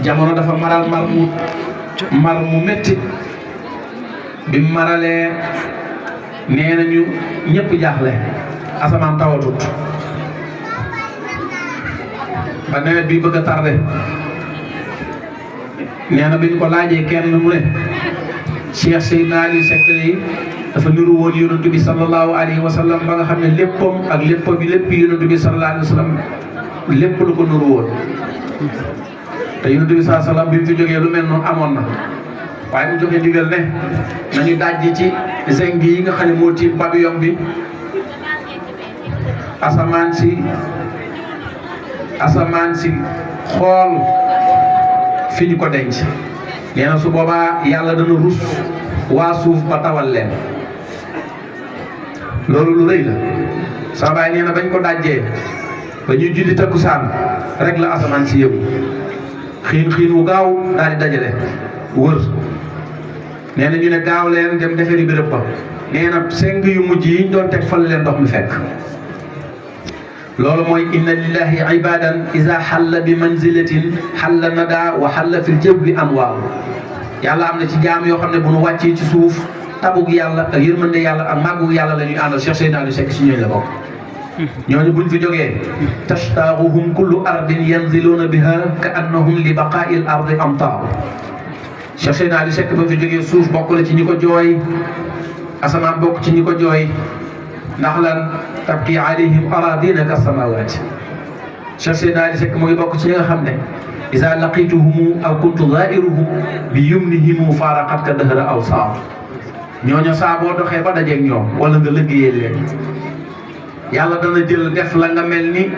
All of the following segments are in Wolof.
jamono dafa maral mar mu métti bi maralee nee nañu ñëpp jaaxle asamaan tawatut ba nawet bi bëgg a tardé nee na bi ñu ko laajee kenn mu ne Cheikh Seydina Ali Seck yi dafa niru woon yonent bi sallallahu alayhi wa sallam ba nga xam ne léppam ak léppam bi lépp yonent bi sallallahu alayhi wa sallam lépp lu ko nuru woon te yonent bi sallallahu alayhi wa sallam bi mu fi jógee lu mel noonu amoon na waaye mu joxe ndigal ne nañu dajji ci zeng yi nga xam ne moo tiim pavillon bi asamaan si xool fi ñu ko denc nee na su boobaa yàlla dana rus waa suuf ba tawal leen loolu lu rëy la saa baay nee na bañ ko dajjee ba ñuy julli takkusaan rek la asamaan si yëngu xiin wu gaaw daal di dajale wër nee na ñu ne gaaw leen dem defari béréb ba nee na seng yu mujj yi ñu doon teg fal leen ndox mi fekk loolu mooy inna lillahi ibadan iza xalla bi manzilatin xalla nada wa xalla fil jabbi anwaaw yàlla am na ci jaam yoo xam ne bu nu wàccee ci suuf tabug yàlla ak yërmande yàlla ak màggug yàlla la ñuy àndal Cheikh Seydina Aliou Seck si ñooñu la bokk ñooñu buñ fi jógee tashtaaruhum kullu ardin yanziluuna biha ka annahum li baqaa'i l ardi amtaaru Cheikh Seydina Aliou Seck ba fi jógee suuf bokk la ci ñi ko jooy asamaan bokk ci ñi ko jooy ndax lan tabki alayhim aradina ka samawaati Cheikh Seydina Aliou Seck mu ngi bokk ci ñi nga xam ne iza laqituhum aw kuntu zairuhum bi yumnihim faaraqat ka dahra aw saar ñooñu saa boo doxee ba dajeeg ñoom wala nga liggéeyee leen yàlla dana jël def la nga mel ni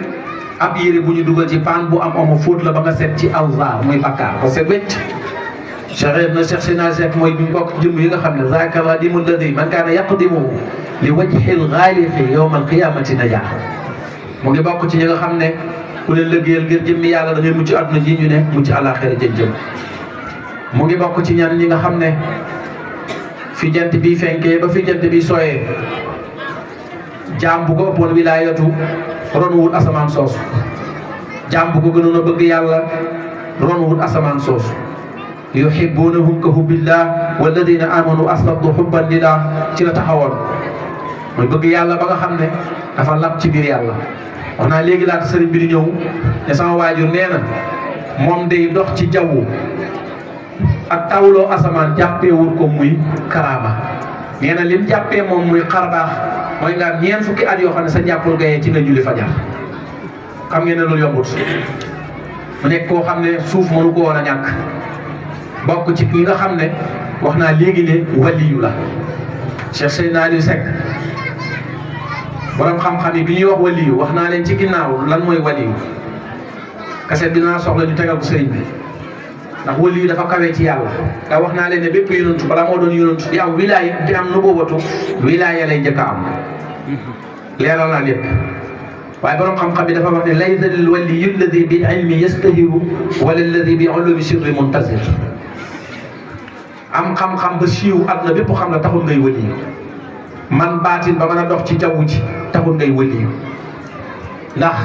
ab yére bu ñu dugal ci paan bu am omo fóot la ba nga set ci awzaar muy bakkaar ba set wecc Cheikh Seydina Aliou Seck mooy bi bokk jëmm yi nga xam ne zaaka radimu alladi man kaana yaqdimu li wajhil xaaliqi yawma alqiyamati najaa mu ngi bokk ci ñi nga xam ne ku leen liggéeyal ngir jëmmi yàlla da ngay mucc àdduna ji ñu ne mucc àllaaxira jëm mu ngi bokk ci ñi nga xam ne fi jant bi fenkee ba fi jant bi sooyee jaam bu ko ëppoon wilaayatu ronuwul asamaan soosu jaam bu ko gënoon a bëgg yàlla ronuwul asamaan soosu yuhibbunahum ka hubbillah walladina amanu asdaqu hubban lillah ci la taxawoon mooy bëgg yàlla ba nga xam ne dafa lab ci biir yàlla wax naa léegi laata sëriñ bi di ñëw ne sama waajur nee na moom day dox ci jaww ak tawloo asamaan jàppeewul ko muy karaama nee na lim jàppee moom muy xarbaax mooy nga am ñeent fukki at yoo xam ne sa njàppul gayee ci nga julli fajar xam ngeen ne loolu yombut mu nekk koo xam ne suuf mënu ko woon a ñàkk bokk ci ñi nga xam ne wax naa léegi ne waliyu la Cheikh Seydina Aliou Seck borom xam-xam yi bi ñuy wax waliyu wax naa leen ci ginnaaw lan mooy waliyu kaset bi naa soxla ñu tegal ko sëriñ bi ndax waliyu dafa kawee ci yàlla te wax naa leen ne bépp yonantu bala moo doon yonantu di am wilaaya di am nubuwatu wilaaya lay njëkk a am leeral naa lépp waaye borom xam-xam bi dafa wax ne laysa lil waliyu alladi bi ilmi yastahiru wala alladi bi ulumi sirri muntazir am xam-xam ba siiw àdduna bépp xam la taxul ngay waliyu man baatin ba mën a dox ci jaww ji taxul ngay waliyu ndax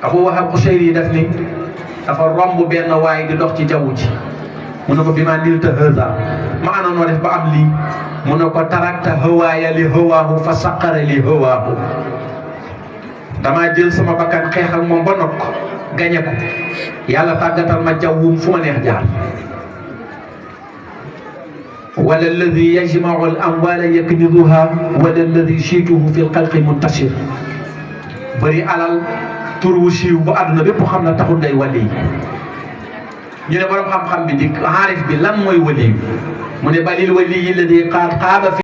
Abu Wahab Qushayri yi def ni dafa romb benn waay di dox ci jaww ji mu ne ko bi ma nilta haza ma ana noo def ba am lii mu ne ko tarakta hawaaya li hawaahu fa saqara li hawaahu damaa jël sama bakkan xeex ak moom ba nokk gañe ko yàlla tàggatal ma jawwum fu ma neex jaar wala alladi yajmau al amwala yakniduha wala alladi chiituhu fi lxalqi muntashir bëri alal tur wu siiw bu àdduna bépp xam na taxul ngay wali ñu ne borom xam-xam bi di aarif bi lan mooy wali mu ne balil wali yi alladi qaada fi